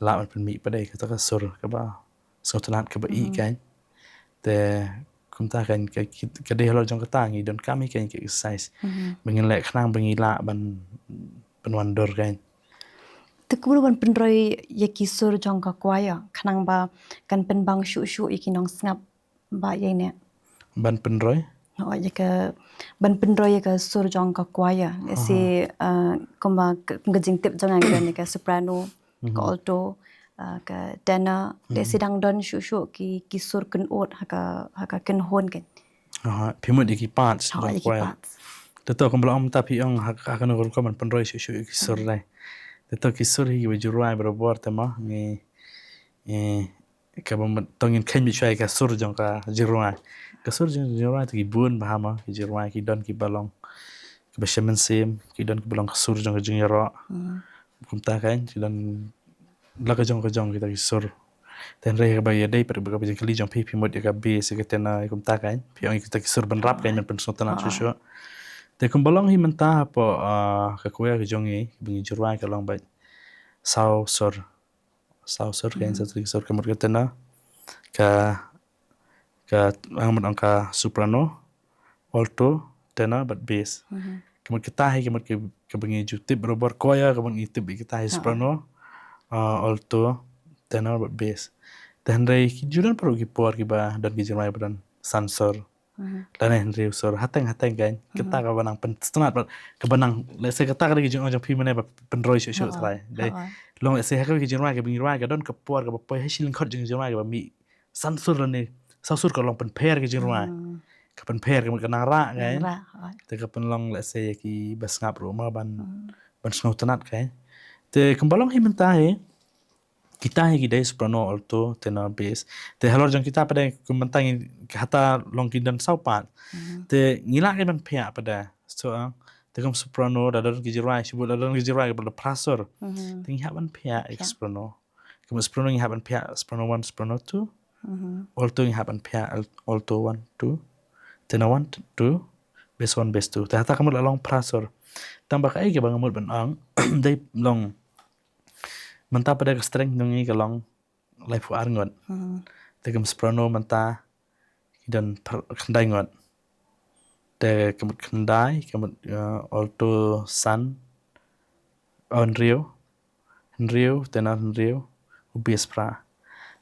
lah ban pynmih pat de kata ka sur kaba sngewtynnat kaba ïeit kan. Te kumta kan ka, ka dei halor jong kata ngi donkam hi kan ka exercise. Ba ngin leh khnang ba ngi lah ban pynwandur kan. Te kumno ban pynroi ïa ki sur jong ka choir khnang ba kan pynbang shuh shuh ïa ki nongsngap ba ïa ne. Ban pynroi? Hooid, ïa ka, ban pynroi ïa ka sur jong ka choir. Lehse, kumba ka, kum ka jingtip jong nga ka don ïa ka soprano, ka alto, ka tenor. Lehse dang don shuh shuh ki, ki sur kynud ha ka, ha ka kynhun kan. Phi mut ïa ki parts jong ka choir. Te to kumba la ong mynta phi ong ha, ha kano ka rukom ban pynroi shuh shuh ïa ki sur dei. Te to ki sur hi kiba ju rwai barabor te mo ngi, ngi kaba mut to ngin kheiñ beit shuwa ïa ka sur jong ka jingrwai. Ka sur jong ka jingrwai te ki bun bha mo, ki jingrwai ki don kiba long kiba shem mynsiem, ki don kiba long ka sur jong ka jingïaroh. Kumta kan, ki don la ka jong ka jong kita ki sur. Te hynrei kaba ïadei pat kaba jingkylli jong phi, phi mut ïa ka bass, ïa ka tenor, kumta kan. Phi ong ïa kita ki sur bynrap kan ban pynsngewtynnat shuh shuh. Te kumba long hi mynta hapoh ka choir ka jong ngi, ba ngi ju rwai ka long beit saw sur. Saw sur kan, saw sur ka mut ka tenor. Ka, ka, nga mut ong ka soprano, alto, tenor, bad bass. Ka mut kita hi, ka mut ka, kaba ngi ju tip barabor, choir, ka mut ngi tip kita hi, soprano, ah, alto, tenor, bad bass. Te hynrei ki ju don pat ki por kiba don ki jingrwai ba don san sur. Lane hynriew sur, hateng hateng kan. Kita kaba nang pynsngewtynnat bad kaba nang, let's say, kata ka dei ka jingong jong phi mynne ba pynroi shuh shuh trai. Dei long, let's say, ha kawei ka jingrwai kaba ngi rwai, ka don ka por kaba poi ha shi lyngkhot jong ka jingrwai kaba mih san sur lane saw sur, ka long pynpher ka jingrwai. Ka pynpher, ka mut ka nang rah kan. Te ka pynlong, let's say, ïa kiba sngap ruh ma ban, ban sngewtynnat kan. Te kumba long hi mynta hi, kita hi ki dei soprano, alto, tenor, bass. Te halor jong kita pat de, kumta ngi, hata long ki don saw part. Te ngi lah ban phiah pat de. So, ah, te kum soprano, da don ki jingrwai, shibun da don ki jingrwai ba la phra sur. Te ngi hap ban phiah ïa ki soprano. Kum soprano ngi hap ban phiah soprano one, soprano two. Alto ngi hap ban phiah al-, alto one, two. Tenor one, two. Bass one, bass two. Te hata ka mut la long phra sur. Tang ba kaei kaba nga mut ban ong, dei long, mynta pat de ka strength jong ngi ka long laiphew ar ngut. Te kum soprano mynta ki don pher-, khyndai ngut. Te ka mut khyndai, ka mut, eh, alto san, oh, hynriew, hynriew, tenor hynriew, u bass phra.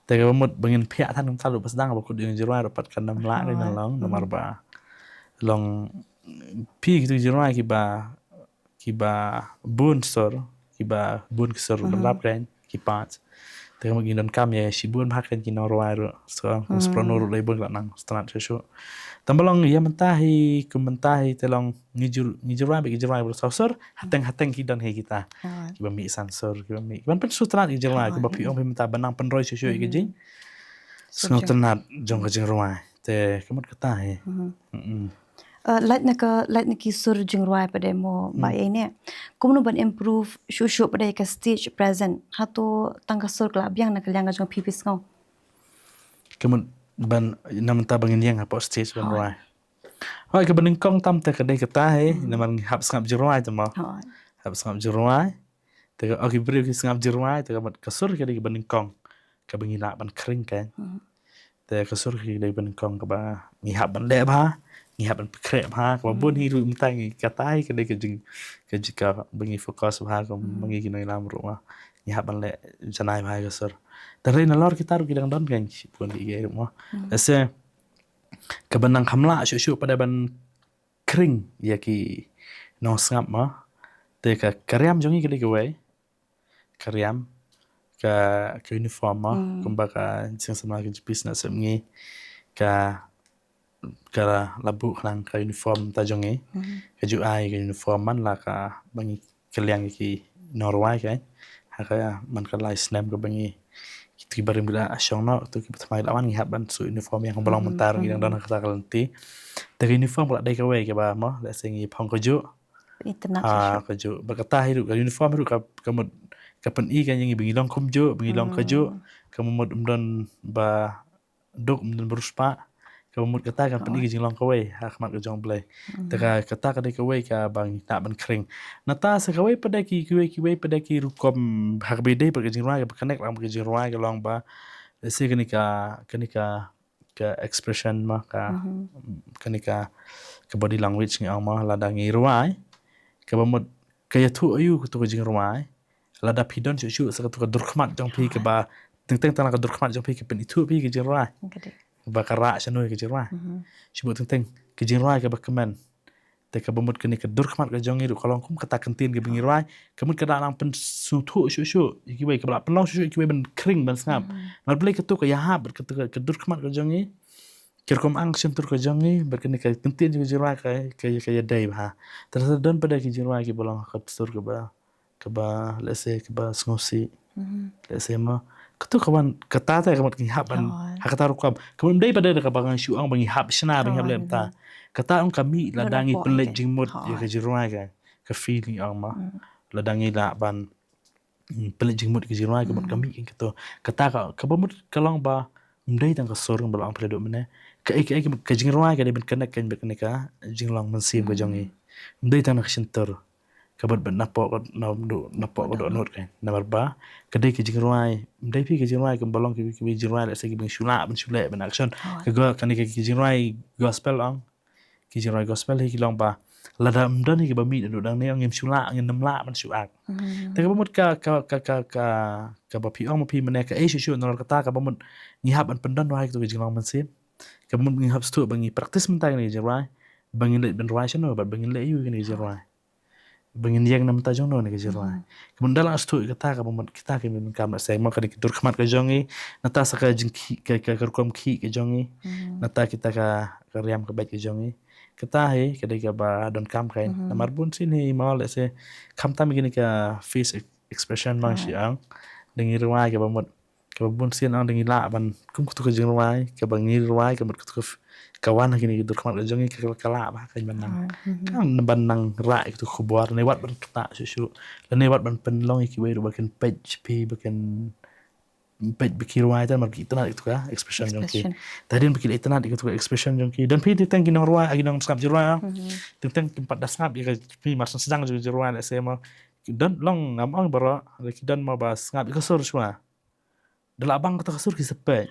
Te kaba mut ba ngin phiah than kumta ruh ba sdang ba kut ïa ki jingrwai ruh pat kan ym lah, kan ym long, namar ba long phi kito ki jingrwai kiba kiba bun sur, kiba bun ki sur ban lap kan, ki parts. Te ka mut ngi donkam ïa shibun bha kan ki nongrwai ruh. So, kum soprano ruh dei bun, la nang sngewtynnat shuh shuh. Tang ba long ïa mynta hi, kum mynta hi te long ngi ju, ngi ju rwai bad ki jingrwai ba saw sur, hateng hateng ki don hi kita. Kiba mih san sur, kiba mih. Kiban pynsngewtynnat ki jingrwai, kiba phi ong phi mynta ba nang pynroi shuh shuh ïa ki jing sngewtynnat jong ka jingrwai. Te ka mut kata hi. Mm-mm. Eh, lait na ka, lait na ki sur jingrwai pat de mo, Bah, ïa ine. Kumno ban improve shuh shuh pat de ka stage presence? Hato tang ka sur ka la biang na ka liang ka jong phi, phi sngew? Ka mut ban, na mynta ba ngin ïeng hapoh stage ban rwai. Hooid, kaba nyngkong tam te ka dei kata hi, namar ngi hap sngap jingrwai te mo. Hap sngap jingrwai. Te ka, oh, ki briew ki sngap jingrwai, te ka mut ka sur ka dei kaba nyngkong. Kaba ngi lah ban khring kan. Te ka sur ka dei kaba nyngkong kaba ngi hap ban leh bha, ngi hap ban pynkhreh bha, kaba bun hi ruh mynta ngi, kata hi ka dei ka jing, ka jing kaba ngi focus bha, kaba ngi ki nongïalam ruh ma. Ngi hap ban leh janai bha ka sur. Te hynrei nalor kita ruh ki dang don kan shibun ki ruh ma. Ase kaba nang kham lah shuh shuh pat de ban khring ïa ki nongsngap ma. Te ka, ka riam jong ngi ka dei kawei. Ka riam, ka, ka uniform ma, kumba ka jingsngewsih ka jingpis na sep ngi. Ka, ka la buh khnang ka uniform ta jong ngi. Ka ju ai ka uniform man la kaba ngi kylliang ïa ki nongrwai kan. Ha ka man ka lai snem kaba ngi, kito kiba rim ki la shong noh, kito kiba thymmai la wan, ngi hap ban suh uniform ïa kaba long mynta ruh ngi dang don ha kata ka lynti. Te ka uniform ka la dei kawei kaba mo, lehse ngi phong kajuh. Itynnat shuh shuh. Kajuh. Bad kata hi ruh ka uniform hi ruh ka, ka mut ka pyni ka ïa ngi ba ngi long kumjuh, ba ngi long kajuh. Ka mut ym don ba duk, ym don ba riewspah. Ka mut kata kan pyni ka jinglong kawei ha khmat ka jong U Blei. Te ka, kata ka dei kawei kaba ngi hap ban khring. Nangta sa kawei pat de ki, kiwei, kiwei pat de ki rukom ha kaba ïadei bad ka jingrwai, kaba connect lang bad ka jingrwai, ka long ba, lehse kane ka, kane ka, ka expression ma, ka, kane ka, ka body language ngi ong ma, lada ngi rwai, kaba mut ka ïathuh aïu kato ka jingrwai, lada phi don shuh shuh sa kato ka dur khmat jong phi kaba, teng teng tang la ka dur khmat jong phi ka pynithuh phi ka jingrwai. Ba ka rah shano ka jingrwai. Shibun teng teng ka jingrwai kaba kmen. Te kaba mut kane ka dur khmat ka jong ngi ruh ka long kum kata ka ktien kaba ngi rwai. Ka mut ka da nang pynsngewthuh shuh shuh ïa kiwei, kaba la pynlong shuh shuh ïa kiwei ban khring ban sngap. Namar balei kato ka ïahap bad kato ka, ka dur khmat ka jong ngi. Ki rukom action tur ka jong ngi bad kane ka ktien jong ka jingrwai ka, ka, ka ïadei bha. Te lada don pat de ki jingrwai kiba long ha ka sur kaba kaba, lehse, kaba sngewsih. Lehse ma, kato ka wan, kata te ka mut ngi hap ban, ha kata rukom. Ka mut ym dei pat de kaba ngan shu ong ba ngi hap shna, ba ngi hap leh mynta. Kata ong ka mih lada ngi pynleit jingmut ïa ka jingrwai ka, ka feel ngi ong ma. Lada ngi lah ban, mm, pynleit jingmut ïa ka jingrwai, ka mut ka mih ka, kato. Kata ka, kaba mut ka long ba ym dei tang ka sur ba la ong phi la duh mynne. Kaei kaei ka mut ka jingrwai ka dei ban connect ka bad kane ka jinglong mynsiem ka jong ngi. Ym dei tang na ka shyntur. Ka bud ban napoh ka, na du, napoh ka dohnud kein. Namar ba ka dei ka jingrwai, ym dei phi ka jingrwai kumba long ki, ki jingrwai, let's say, ki ba ngi shu lah ban shu leh ban action. Ka go, kane ka, ka jingrwai gospel ong. Ki jingrwai gospel hi ki long ba lada ym don hi kaba mih naduh dang ne, ngim shu lah, ngin ym lah ban shu act. Te kaba mut ka, ka, ka, ka, ka, kaba phi ong ma phi mynne kaei shuh shuh, nalor kata kaba mut ngi hap ban pyndon rwai kito ki jinglong mynsiem. Kaba mut ngi hap sdang ba ngi practice mynta kane ka jingrwai, ba ngin leit ban rwai shano, bad ba ngin leit aïu kane ka jingrwai, ba ngin ïeng na bynta jong no kane ka jingrwai. Kaba mut da la sdang kata, kaba mut kita ki mih kam, la seng ma kane ka dur khmat ka jong ngi, nata sa ka jingkhih, ka, ka, ka rukom khih ka jong ngi, nata kita ka, ka riam ka beit ka jong ngi. Kata hi ka dei kaba donkam kein. Namar bun sien hi ma, let's say, khamtam kine ka face ex-, expression ma ngi shu ong, da ngi rwai kaba mut, kaba bun sien ong da ngi lah ban kum kito ki jingrwai, kaba ngi rwai, ka mut kito ki f-, ka wan ha kine ki dur khmat ka jong ngi, ka, ka lah ba kein ban nang. Kan ban nang rah kito ki khubor, ne wat ban ktah shuh shuh. Lane wat ban pynlong ïa kiwei ruh ba kin peit phi, ba kin peit ba ki rwai, te namar ki itynnad ïa kito ka expression jong ki. Expression. Te hadien ba ki la itynnad ïa kito ka expression jong ki, don phi teng teng ki nongrwai, ki nongsngap jingrwai, teng teng kim pat da sngap ïa ka, phi mar sdang jong jingrwai, let's say ma. Ki don long, ngam ong baroh, ki don ma ba sngap ïa ka sur shuwa. Da la bang kata ka sur ki sa peit.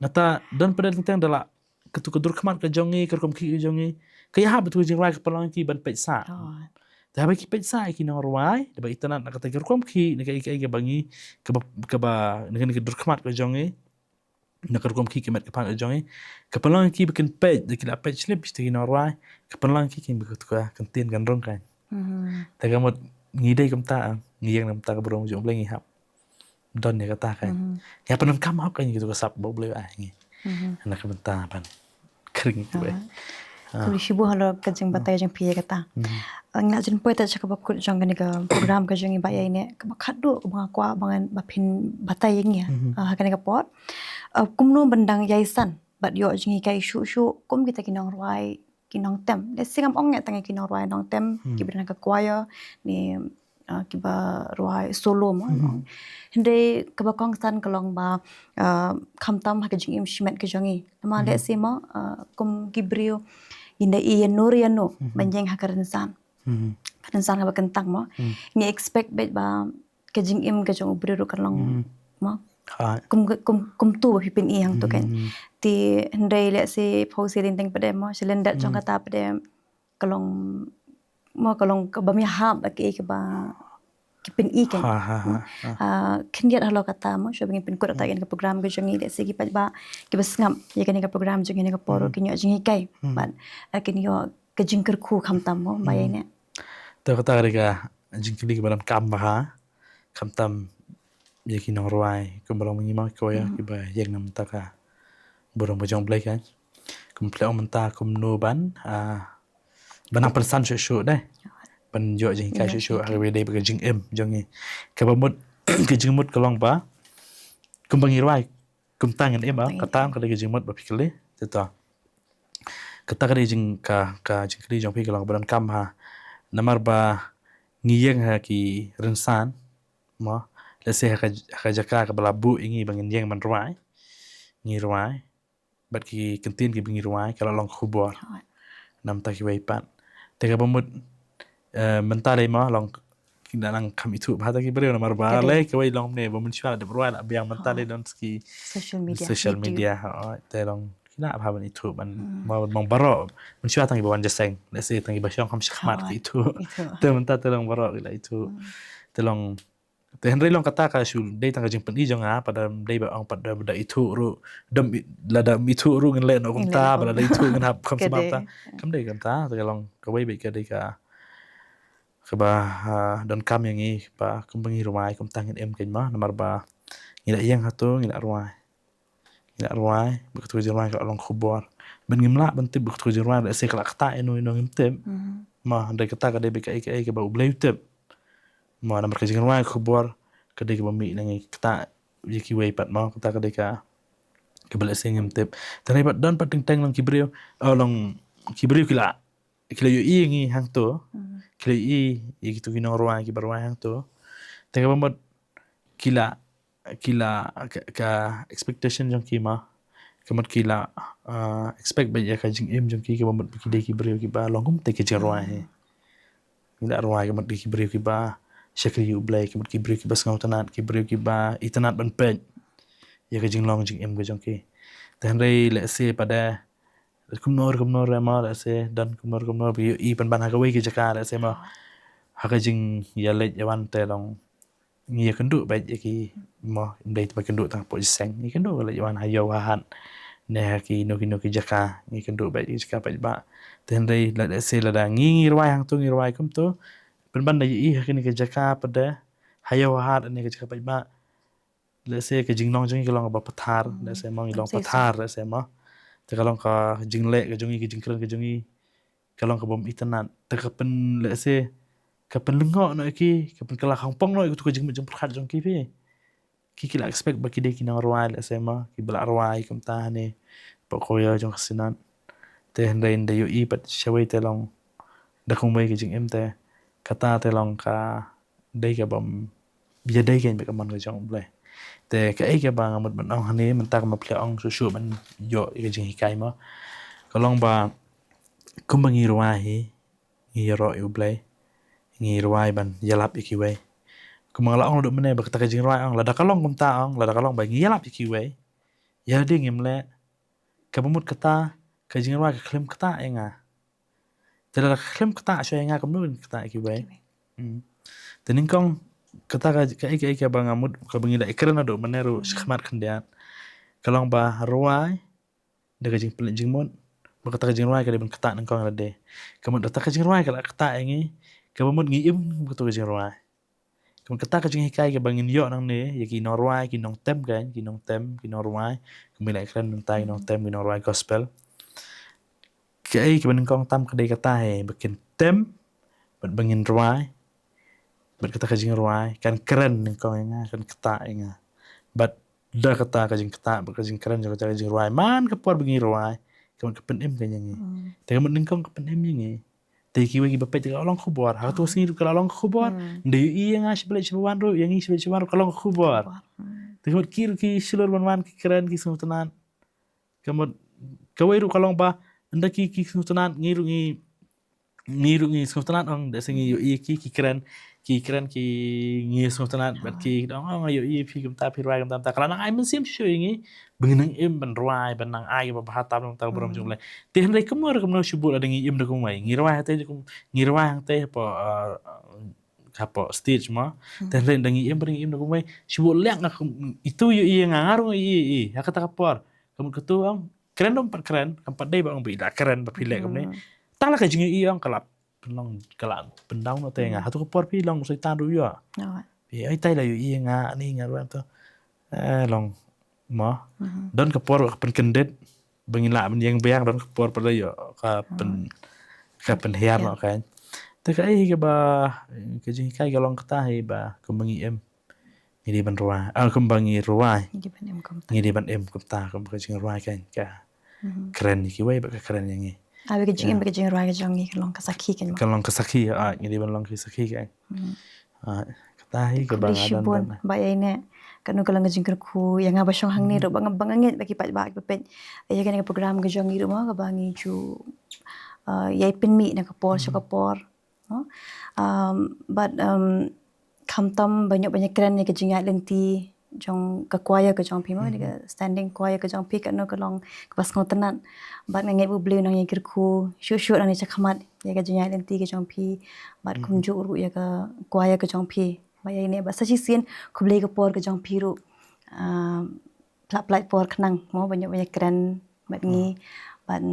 Nata don pat teng teng da la, katu ka dur khmat ka jong ngi, ka rukom khih ka jong ngi, ka ïahap ba tu ka jingrwai ka pynlong ïa ki ban peit sah. Te haba ki peit sah ïa ki nongrwai, da ba itynnad na kata ka rukom khih, na ka, ka, kaba ngi, kaba, kaba, na ka, na ka dur khmat ka jong ngi, na ka rukom khih ka met ka phad ka jong ngi, ka pynlong ïa ki ba kin peit, da ki la peit slip, ki nongrwai, ka pynlong ïa ki kin ba katu ka ktien kan rung kein. Te ka mut ngi dei kumta, ngi ïeng na bynta ka burom jong U Blei, ngi hap don ïa kata kein. Ngi hap ban donkam hok kein ïa kito ka sap ba U Blei u ai ngi. Na ka bynta ban khring ïa kiwei. Khublei shibun halor ka jingbatai jong phi ïa kata. Ngi la jan poi te sha kaba kut jong kane ka program ka jong ngi ba ïa ine, kaba khatduh kaba nga kwah ba ngan, ba phin batai ïa ngi ha kane ka por. Kumno ban dang ïai san bad ïoh jinghikai shuh shuh kum kita ki nongrwai, ki nongtem. Let's say ngam ong ïa tang ki nongrwai nongtem, kiba na ka choir, ne, ah, kiba rwai solo mo. Hynrei kaba kongsan ka long ba, ah, khamtam ha ka jingim shimet ka jong ngi. Namar let's say mo, ah, kum ki briew, ynda i ïano ïano ban ïeng ha ka rynsan. Ka rynsan kaba kyntang mo. Ngi expect beit ba ka jingim ka jong u briew ruh kan long mo. Kum, kum, kumtu ba phi pyni hangtu kein. Te hynrei let's say phi shu teng teng pat de mo, shalyndet jong kata pat de ka long mo, ka long kaba ïahap ba ki, kaba ki pyni kein. Ah, khyndiat halor kata mo, shuwa ba ngin pynkut ïa kane ka program ka jong ngi, let's say ki paidbah kiba sngap ïa kane ka program jong ngi ha kane ka por ruh kin ïoh jinghikai. Bad, ah, kin ïoh ka jingkyrkhu khamtam mo, ba ïa ine. Te kata ka dei ka jingkylli kaba donkam bha, khamtam ïa ki nongrwai, kumba long ma ngi ma ki choir, kiba ïeng na bynta ka burom ka jong U Blei kein. Kum phi la ong mynta kumno ban, ah, ban nang pynsan shuh shuh de. Ban ïoh jinghikai shuh shuh, ha kaba dei ba ka jingim jong ngi. Kaba mut, ka jingmut ka long ba, kumba ngi rwai, kumta ngin im, ah, kata ka dei ka jingmut ba phi kylli, te to. Kata ka dei jing ka, ka jingkylli jong phi ka long ba donkam ha. Namar ba ngi ïeng ha ki rynsan, mo, let's say ha ka, ha ka jaka kaba la buh ïa ngi ba ngin ïeng ban rwai. Ngi rwai. Bad ki kyntien kiba ngi rwai, ka la long khubor. Na bynta kiwei pat. Te kaba mut, eh, mynta dei mo, long ki da nang kham ithuh bha ta ki briew namar ba lei kawei long ne, ba mynshuwa la dep rwai la biang, mynta dei don ki social media, social media, hooid, te long ki lah bha ban ithuh ban, mo, ban ong baroh. Mynshuwa tang kiba wan jingïaseng, let's say tang kiba shong kham shakhmat ki ithuh. Te mynta te long baroh ki la ithuh. Te long, te hynrei long kata ka shu dei tang ka jingpyni jong nga, pat da dei ba ong pat da, da ithuh ruh, da, lada ym ithuh ruh ngin leh noh kumta, ba lada ithuh ngin hap kham sumar ta. Kam dei kumta, te ka long kawei beit ka dei ka kaba, ah, donkam ïa ngi ba kumba ngi rwai kumta ngin im kein mo, namar ba ngi la ïeng hato ngi la rwai. Ngi la rwai, ba kato ka jingrwai ka la long khubor. Ban ngim lah ban tip ba kato ka jingrwai, let's say ka la ktah ïano ïano ngim tip. Mo, hynrei kata ka dei beit kaei kaei kaba U Blei u tip. Mo, namar ka jingrwai khubor ka dei kaba mih na ngi, ktah ïa kiwei pat mo, kata ka dei ka, kaba let's say ngim tip. Te hynrei pat don pat teng teng long ki briew, oh, long ki briew ki la ki la ïohi ïa ngi hangto, ki la ïohi ïa kito ki nongrwai kiba rwai hangto. Te kaba mut ki la, ki la ka, ka expectation jong ki mo, ka mut ki la, ah, expect beit ïa ka jingim jong ki, kaba mut ba ki dei ki briew kiba long kumta ki jingrwai hi. Ngi la rwai ka mut ki briew kiba shakri ïa U Blei, ka mut ki briew kiba sngewtynnat, ki briew kiba itynnat ban peit ïa ka jinglong jingim ka jong ki. Te hynrei lehse pat de kumno kumno re mo, lehse don kumno kumno ba ïohi pynban ha kawei ka jaka, lehse mo, ha ka jingïaleit ïawan te long ngi ïakynduh beit ïa ki mo, ym dei tang ba kynduh tang hapoh jingïaseng, ngi kynduh leit ïawan ha ïew ha hat ne ha kino kino ki jaka, ngi kynduh beit ïa ki jaka paidbah. Te hynrei lehse lada ngi ngi rwai hangto, ngi rwai kumto, pynban da ïohi ha kine ki jaka pat de ha ïew ha hat ne ki jaka paidbah, lehse ka jinglong jong ngi ka long kaba pathar, lehse mo, ngi long pathar, lehse mo, te ka long ka jingleh ka jong ngi, ka jingkren ka jong ngi ka long ka bym itynnat, te ka pyn, lehse ka pynlyngngoh noh ïa ki, ka pynkylla khongpong noh ïa katu ka jingmut jingpyrkhat jong ki phi. Ki ki la expect ba ki dei ki nongrwai, lehse mo, kiba la rwai kumta hangne hapoh ka ïew jong ka Synod. Te hynrei ynda ïohi pat shawei te long da kumwei ka jingim te, kata te long ka dei ka bym ïadei kein bad ka mon ka jong U Blei. Te kaei kaba nga mut ban ong hangne mynta, kumba phi la ong shuh shuh ban ïoh ïa ka jinghikai mo, ka long ba kumba ngi rwai hi, ngi ïaroh ïa U Blei, ngi rwai ban ïalap ïa kiwei. Kumba nga la ong naduh mynne ba kata ka jingrwai, ong lada ka long kumta, ong lada ka long ba ngi ïalap ïa kiwei, ïa lade ngim leh, kaba mut kata ka jingrwai ka khlem ktah ïa nga. Te lada ka khlem ktah shuwa ïa nga, kumno kan ktah ïa kiwei? Hmm. Te nyngkong kata ka, kaei kaei kaba nga mut kaba ngi la ïakren naduh mynne ruh shakhmat khyndiat, ka long ba rwai da ka jingpynleit jingmut, ba kata ka jingrwai ka dei ban ktah nyngkong ïa lade. Ka mut lada ka jingrwai ka la ktah ïa ngi, kaba mut ngi im kum katu ka jingrwai. Ka mut kata ka jinghikai kaba ngin ïoh nangne ïa ki nongrwai, ki nongtem, kan, ki nongtem, ki nongrwai, kumba la ïakren mynta, ki nongtem, ki nongrwai gospel. Kaei kaba nyngkong tam ka dei kata hi, ba kin tem bad ba ngin rwai, bad kata ka jingrwai kan kren nyngkong ïa nga, kan ktah ïa nga. Bad da kata ka jingktah bad ka jingkren jong kata ka jingrwai, man ka por ba ngi rwai, ka mut ka pynim ka ïa ngi. Hmm. Te ka mut nyngkong ka pynim ïa ngi. Te kiwei kiba peit te ka la long khubor. Ha katu ka sngi ruh ka la long khubor. Hmm. Ynda ïohi ïa nga shibit shibit wan ruh, ïa ngi shibit shibit wan ruh ka long khubor. Hmm. Te ka mut ki ruh ki shlur ban wan ki kren, ki sngewtynnat. Ka mut kawei ruh ka long ba ynda ki, ki sngewtynnat, ngi ruh ngi, ngi ruh ngi sngewtynnat, ong da shu ngi ïohi ki, ki kren, ki kren ki, ngi sngewtynnat bad ki, ong, ong, ïohi phi kumta, phi rwai kumta, kumta. Ka la nang ai mynsiem shuh shuh ïa ngi ba ngin nang im ban rwai, ban nang ai kaba bha tam na ka bynta ka burom jong U Blei. Te hynrei kumno re kumno shu bud lada ngi im da kumwei, ngi rwai hangtei, ngi rwai hangtei hapoh, ah, hapoh stage mo. Hmm. Te hynrei ynda ngi im, ba ngi im da kumwei, shu bud leh nga kum, itu ïohi ïa nga, nga ruh ïohi ïa i ha kata ka por. Ka mut katu, ong, kren dang pat kren, kam pat dei ba ong ba i la kren ba phi leh kumne. Hmm. Tang la ka jingïohi, ong, ka la pynlong, ka la pyndown noh te ïa nga. Hmm. Hatu ka por phi long u Soitan ruh ïoh. Phi, ai, tai la ïohi ïa nga, ani nga ruh em to. Eh, long mo. Hmm. Don ka por ka pynkyndit ba ngin lah ban ïeng biang, don ka por pat la ïoh ka pyn, ka pynhiar noh, kan. Te kaei hi kaba, ka jinghikai ka long kata hi ba kumba ngi im, ngi dei ban rwai. Ah, kumba ngi rwai, ngi dei ban im kumta. Ngi dei ban im kumta, kumba ka jingrwai, kan, ka kren ïa kiwei bad ka kren ïa ngi. Ah, bad ka jingim bad ka jingrwai ka jong ngi ka long ka sakhi, kan mo. Ka long ka sakhi, ah, ngi dei ban long ki sakhi, kan. Hmm. Ah, kata hi kaba nga don, don. Khublei shibun Bah Ïaineh. Kano ka long ka jingkyrkhu ïa nga ba shong hangne ruh, ba nga, ba nga ngeit ba ki paidbah kiba peit ïa kane ka program ka jong ngi ruh mo, kaba ngi ju, ah, ïai pynmih na ka por sha ka por. No? Um, bad, um, khamtam ban ïoh ban ïakren ïa ka jingïaid lynti jong ka choir ka jong phi mo, ïa ka standing choir ka jong phi, kano ka long kaba sngewtynnat. Bad nga ngeit ba U Blei un nang ïakyrkhu shuh shuh nangne shakhmat ïa ka jingïaid lynti ka jong phi. Bad kumjuh ruh ïa ka choir ka jong phi. Bah Ïaineh, bad sa shisien khublei ka por ka jong phi ruh. Ah, pla-, pynlait por khnang mo ban ïoh ban ïakren bad ngi. Bad,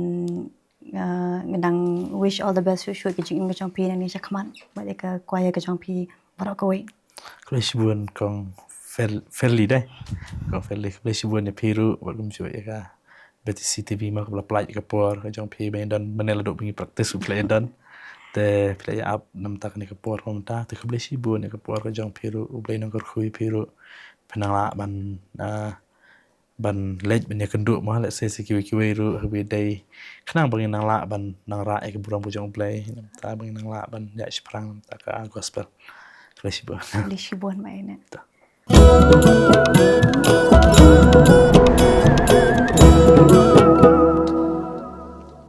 ah, nga dang wish all the best shuh shuh ka jingim ka jong phi nangne shakhmat bad ïa ka choir ka jong phi baroh kawei. Khublei shibun Kong Fer-, Fairly dei. Kong Fairly, khublei shibun ïa phi ruh bad kumjuh ïa ka B T C T V mo, kaba la pynlait ïa ka por ka jong phi ba ngin don mynne, la dei ba ngi practice ruh phi la ïa don. Te phi la ïa ap na mynta kane ka por, na mynta. Te khublei shibun ïa ka por ka jong phi ruh, U Blei un nang kyrkhu ïa phi ruh. Phin nang lah ban, ah, ban leit ban ïakynduh mo, lehse sa kiwei kiwei ruh, haba ïadei. Khnang ba ngin nang lah ban nang rah ïa ka burom ka jong U Blei, na mynta ba ngin nang lah ban ïaid shaphrang na mynta ka gospel. Khublei shibun. Khublei shibun Bah Ïaineh.